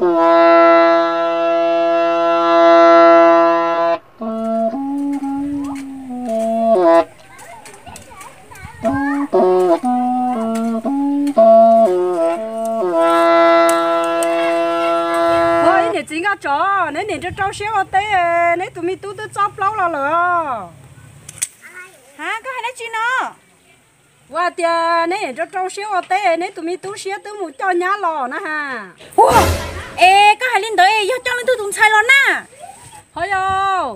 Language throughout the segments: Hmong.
Ua ib niam txiv nkauj tsov, neb niam rau rau siab ua teb, neb tus me tub twb txob plaub los lawm. Ha, koj hais dab tsi no? Ua tias neb niam rau rau siab ua teb, neb tus me tub siab twb mus coj nyab los na ha. Ua, es koj hais li ntawd yog coj leej twg tus ntxhais los na? Ho yog,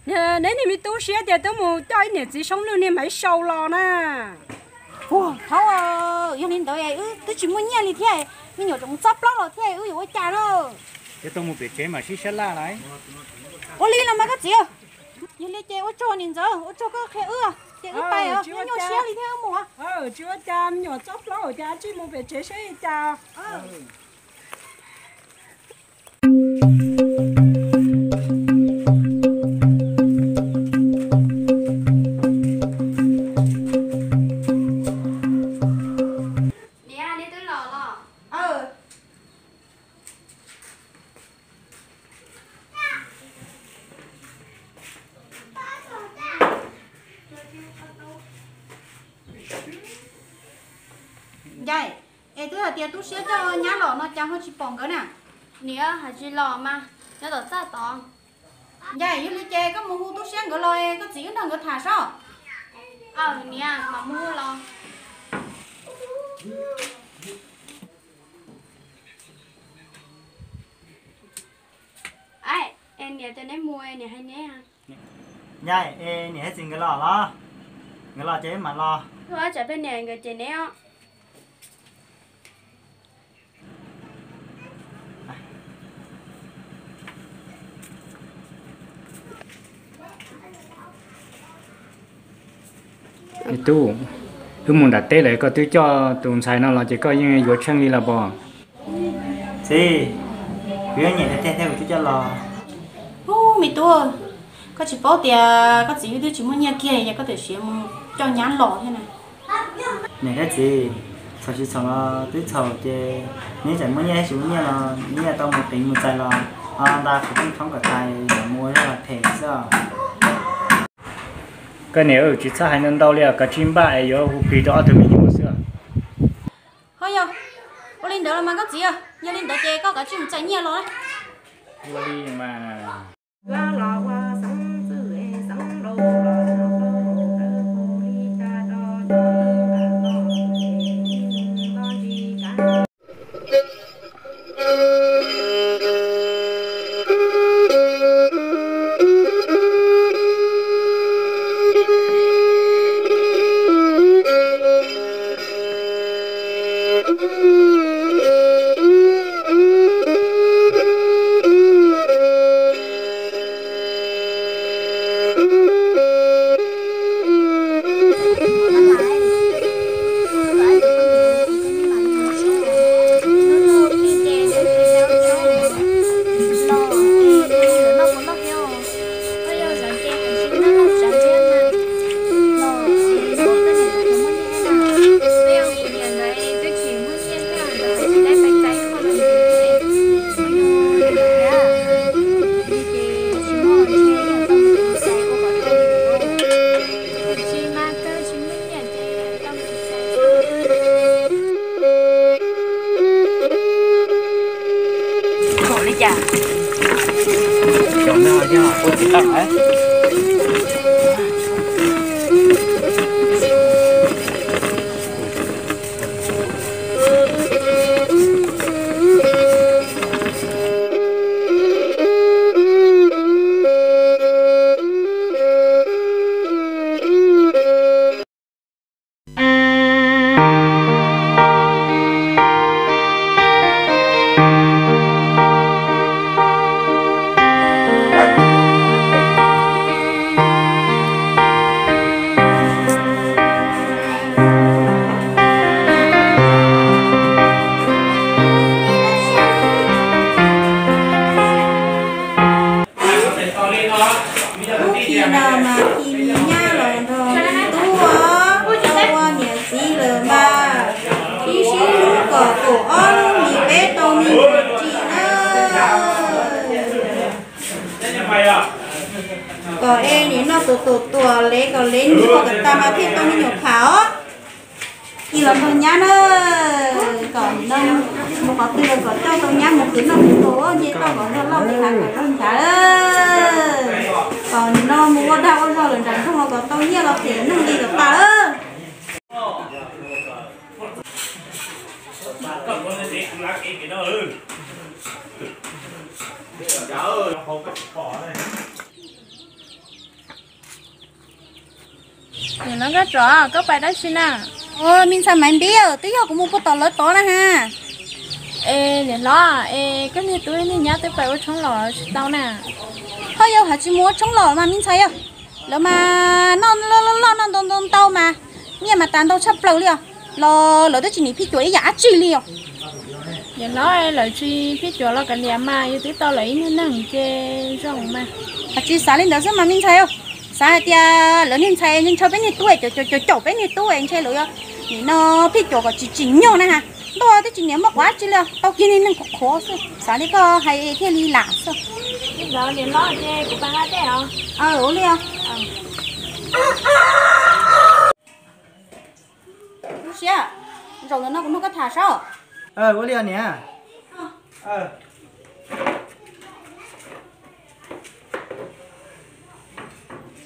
neb niag me tub siab tias twb mus coj ib niam txiv soob lwj niag Maiv Sau los na. Ua, thaub, yog li ntawd wb twb tsis muaj nyiaj li thiab, me nyuam tseem mus txob plaub los thiab, wb yuav ua cas na? Ces tau mus pem tsev mam sib sab laj lauj. Ua li los mas koj txiv, yog li ces ua tsaug niam ntxawm, ua tsaug koj qhia wb, ces wb pais, nyuaj siab li thiab wb mus. Tsis ua cas, me nyuam txob plaub ces tsij mus pem tsev saib li cas. Niam, neb twb los los? Ncais, es twb hais tias tub siab coj nyab los no cas ho tsis pom nkawd na? Niam, hais tsis los mas, nyob tom txaj tod. Ncais, yog li ces koj mus hu tub siab nkawd los, koj txiv wb nrog nkawd tham sob. Aws niam, mam mus hu los. Es niam, ces neb mus, niam hais neb. Ncais, es niam thiab txiv nkawd los los? Nkawd los ces wb mam los. Ua tsam peb niam nkawd ces neb os. Tub, wb mus nram teb lawm koj twb coj tus ntxhais no los ces koj yeej yuav tsheej li los pom? Txiv, kuv yeej nyiam tiag tiag thiab kuv thiaj coj los. Ub, me tub, koj tsis paub tias koj txiv wb twb tsis muaj nyiaj kiag es koj tam sim mus coj nyab los thiab na. Niam thiab txiv, txhaum tsis txhaum los twb txhaum ces neb tseem muaj nyiaj thiab tsis muaj nyiaj los neb yuav tau mus qiv mus txais los ho nta qhov rooj tshoob kom tag mam mus ua zaj los phem xwb os. Koj niam, tsis txhob hais ntau ntau li os, kav tsij npaj es yuav hu plig rau ob tug me nyuam xwb os. Ho yog, ua li ntawd los mas koj txiv, yog li ntawd ces koj kav tsij mus txais nyiaj los. Ua li mas. Li cas? Cov no yog ua tsis tau lawm. Kom es nim no tus tus tuam lev kom lev nws kom tas mas thiaj tau me nyuam pham os. Kis los nrog nyab na, kom nim no mus qhov twg los kom coj tau nyab mus khwv noj khwv haus, nce toj kom nrog loj nce hav kom nrog nchav. Kom nim no mus ua dag ua zog lawm nram nroog los kom tau nyiaj los them neeg li kom tas. Niam hlob Nkauj Tsov, koj pais dab tsi na? Ua, me ntxhais Maiv Npib, twb yog kuv mus puag tom lawv tod na ha. Es niam hlob, es koj niag tub niag nyab twb pais ua tshoob los tsis tau na? Ho yog hais tsis mus ua tshoob los mas me ntxhais yog, lawv mas noj loj loj noj ntau ntau ntau mas nyiaj mas tas ntau tshaj plaws li os. Los lawv twb tsis nim phij cuam ib yam dab tsi li os. Niam hlob, lawv tsis phij cuam los kav liam mas, yus twb tau lawv ib niag neeg ces zoo mas. Hais tsis xav li ntawd xwb mas me ntxhais, xav hais tias lawv niag ntxhais ntshaw peb niag tub, caum caum caum peb niag tub ntshe lawv nim no phij cuam kom tsis tsim nyog na ha. Ntuj, twb tsis niam muaj quav dab tsi li, tau kiag niag neeg qhuav qhuav xwb, xav li koj hais thiaj li lam xwb. Ua li os. Lub siab, zaum ntawm no kuv nrog koj tham saib. Ua li os niam.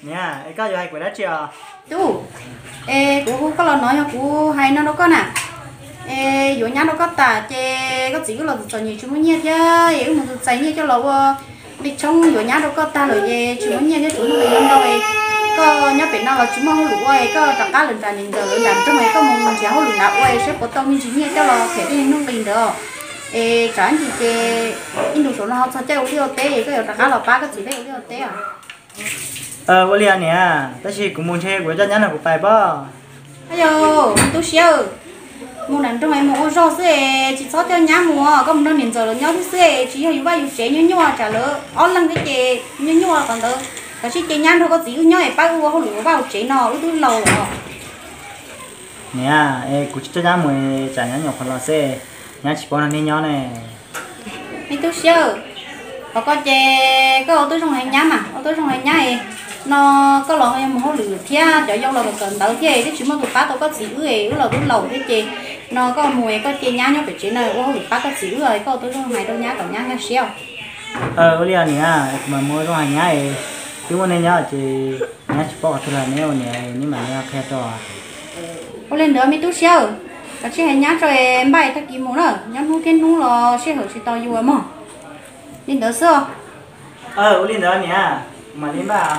Niam, es koj yuav hais kuv dab tsi os? Tub, es kuv hu koj los no yog kuv hais no rau koj na. Es yuav nyab rau koj tas ces koj txiv wb los txom txom nyem tsis muaj nyiaj thiab es wb mus txais nyiaj coj los ua li tshoob yuav nyab rau koj tag lawm ces tsis muaj nyiaj thiab tsis muaj nqi ntau es koj nyob pem no los tsis muaj hauj lwm ua es koj rov qab lawm nram niam ntxawm lawv nram nroog es koj mus nrhiav hauj lwm nrad ua es saib puas tau me ntsis nyiaj coj los them tej neeg nqi ntawd. Es tsam ntsis ces ib ntus saum no ho txog caij ua liaj ua teb es koj yuav rov qab los pab koj txiv lawv ua liaj ua teb os. Ua li niam, tab sis kuv mus ntshe kuv yuav coj nyab nrog kuv pais pob. Yog, tu siab, mus nram nroog es mus ua zog xwb es tsis txhob coj nyab mus, koj mus nrog niam ntxawm lawv nyob xwb xwb es tsis yog yus vaj yus tsev nyuaj nyuaj tsam lawv ob leeg thiab ces nyuaj nyuaj qhov ntawd. Koj sim cia nyab nrog koj txiv wb nyob es pab wb ua hauj lwm vaj ua tsev no wb twb laus lawm. Niam, es kuv tsis coj nyab mus tsam nyab nyuam qhuav los xwb, nyab tsis paub nrog nej nyob ne. Me tub siab, qhov koj ces koj ua tub zoo hais nyab mas, ua tub zoo hais nyab es no koj los yog mus hauj lwm thiab cov yau los kawm ntawv thiab twb tsis muaj tus pab tau koj txiv wb es wb los twb laus thiab ces no koj mus es koj cia nyab nyob pem tsev no ua hauj lwm pab koj txiv wb es koj ua tub zoo hais rau nyab kom nyab nkag siab. Ua li niam, kuv mam mus ua zoo hais nyab es twb muaj nej nyob ces nyab tsis paub qhov twg los neb ua niam neb mam li qhia rau. Ua li ntawd me tub siab, koj sim hais nyab tso es npaj tag kis mus na, nyob hnub thiab hnub los sij hawm tsis tos yus mog. Li ntawd xwb. Ua li ntawd niam, mam li npaj.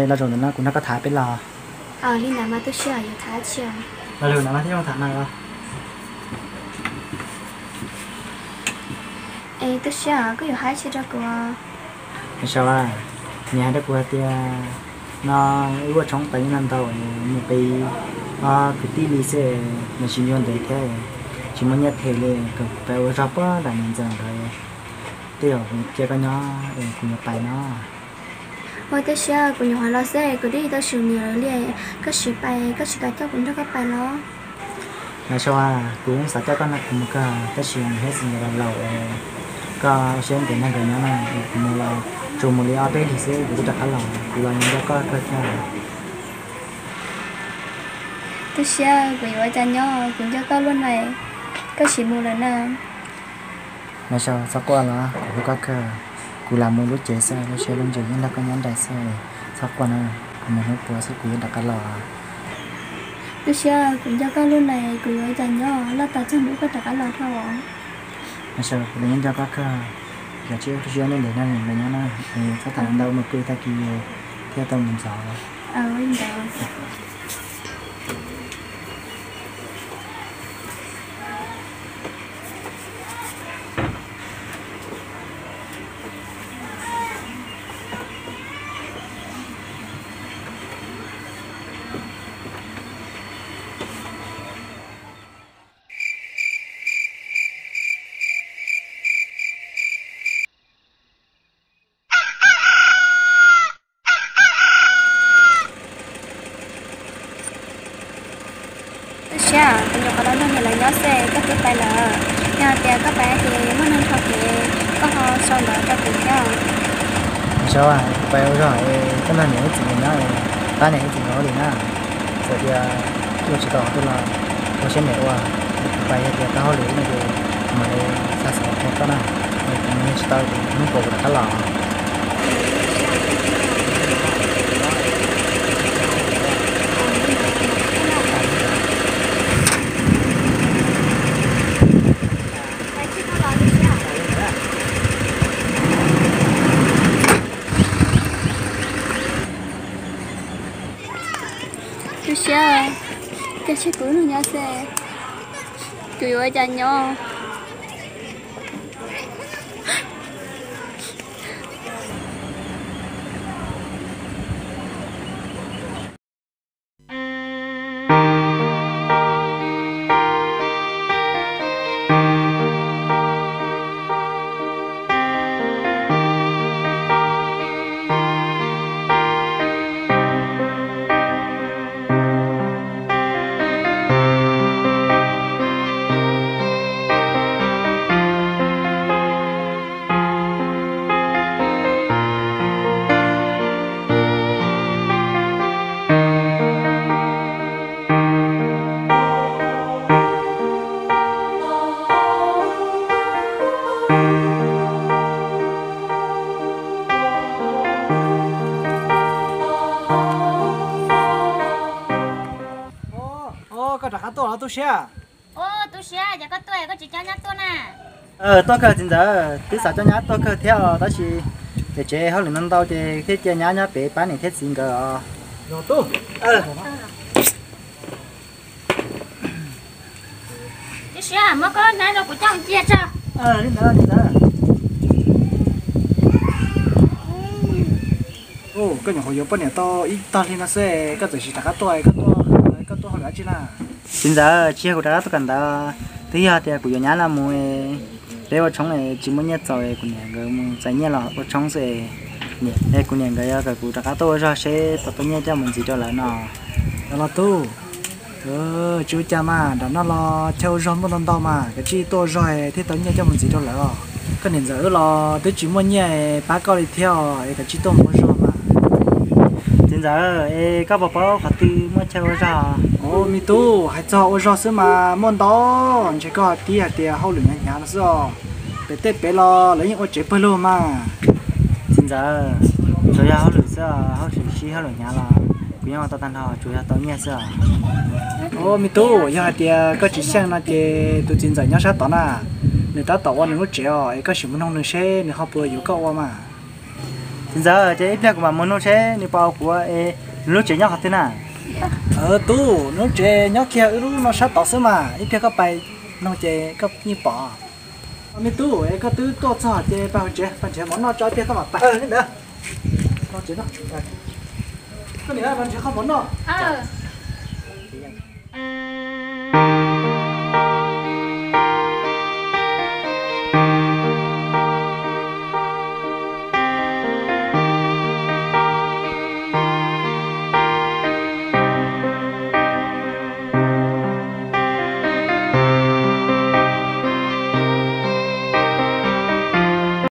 Los zaum ntawm no kuv nrog koj tham peb los. Li ntawd mas tu siab yuav tham tsi? Los lwm no mas thiaj zoo tham mas los. Es tu siab koj yuav hais tsi rau kuv? Niam hais rau kuv hais tias no wb ua tshoob tau ib nta ntau mus pem ob kwv tij li xwb, nws tsis nco ntev thiab tsis muaj nyiaj them li, kom kuv pais ua zog puag nram niam ntxawm ntawd, tej zaum cia koj nyob es kuv yuav pais no. Ua tu siab, kuv nyuam qhuav los xwb kuv twb tau swm niam lawv li, koj sim pais koj tsis kam coj kuv nrog koj pais los? Niam sau, kuv yeej xav coj koj nrog kuv mus kawg tab sis nws thiaj txiv ntawd los laus, koj siab ntev nag nkawd nyob na, kuv mus los tsuas mus li ob peb hlis xwb kuv twb rov qab los, kuv los nco koj kawg thiab. Tu siab, kuv yuav ua cas nyob, kuv nco koj luaj na, koj sim mus lawm na. Niam sau, txhob quaj los kuv hlub koj kawg, kuv lam mus lub cev xwb, lub siab lub ntsws yeej nrog koj nyob nraim xwb, txhob quaj na, kuv mus hnub puav xwb kuv yeej rov qab los. Tu siab, kuv nco koj luaj na, kuv yuav ua cas nyob, loj tas txog hnub koj rov qab los dhau. Niam sau, kuv yeej nco koj kawg, yog tsis tu siab nej ntev nag nkawd nyob na, txhob tham ntau mus pw tag kis thiaj tau mus ntxov. Tub Siab, kuv nyuam qhuav los nrog niam lawv nyob xwb, koj twb pais lawm. Yog hais tias koj pais ces muaj neeg nrog kev, koj ho sau ntawv rau kuv thiab. Sau, kuv pais ua zog, koj nrog niam ib txwm nyob, pab niam ib txwm nyob li na. Txawm tias ua tsis tau qhov twg los ua siab ntev ua, kuv pais yog tias tau hauj lwm no ces kuv mam li xa xov qhia koj na. Kuv mus tsis tau ces hnub puas kuv rov qab los. Tub Siab, koj tseg kuv lub nyob xwb, kuv yuav ua cas nyob? Koj rov qab tuaj los Tub Siab? Tub Siab, ces koj tuaj koj tsis coj nyab tuaj na? Tuaj kawg txiv ntxawm, twb xav coj nyab tuaj kawg thiab os, tab sis pem tsev hauj lwm ntau ntau ces thiaj cia nyab nyob pem pab niam thiab txiv nkawd os. Tub Siab, muab koj lub hnab rau kuv coj mus cia tso. Li ntawd, li ntawd. Koj nyuam qhuav yuav poj niam tau ib tog hli no xwb, koj txawm tsis rov qab tuaj, koj tuaj hauj lwm dab tsi na? Txiv ntxawm, tsis yog kuv rov qab tuaj kawm ntawv, twb yog tias kuv yuav nyab los mus, peb ua tshoob es tsis muaj nyiaj txaus es kuv niam nkawd mus txais nyiaj los ua tshoob xwb es kuv niam nkawd yuav kom kuv rov qab tuaj ua zog seb puas tau nyiaj coj mus ntxiv rau lawv no. Los tub, tsis ua cas mas, nram no los chaw ua zog muaj ntau ntau mas, kav tsij tuaj ua zog thiaj tau nyiaj coj mus ntxiv rau lawv os. Koj niam ntxawm wb los twb tsis muaj nyiaj pab koj li thiab os, es kav tsij tuaj mus ua zog mas. Txiv ntxawm, es koj puas paub qhov twg muaj chaw ua zog? Os me tub, hais txog ua zog xwb mas muaj ntau, ntshe koj tib hais tias hauj lwm hnyav hnyav no xwb os. Pem tej pem los lawv yeej ua tsev pawg lug mas. Txiv ntxawm, tsuas yog hauj lwm xwb, hauj lwm sib hauj lwm hnyav los kuv yeej ua tau tag nrho, tsuas yog tau nyiaj xwb os. Os me tub, yog hais tias koj tsis xyeej no ces tus txiv ntxawm nyob sab tod na, nws tab tom ua nws lub tsev os, es koj sim mus nug nws seb nws ho puas yuav koj ua mas. Txiv ntxawm, ces ib pliag kuv mam mus nug seb nws puas ua kuv es nws lub tsev nyob qhov twg na. Tub, nws lub tsev nyob kiag wb lub no sab tod xwb mas, ib pliag koj pais nug ces koj yeej pom. Me tub, es koj twb tuaj txog ces pais hauv tsev, pais nrhiav mov noj tso ib pliag koj mam pais. Koj niam, nrhiav qhov mov noj.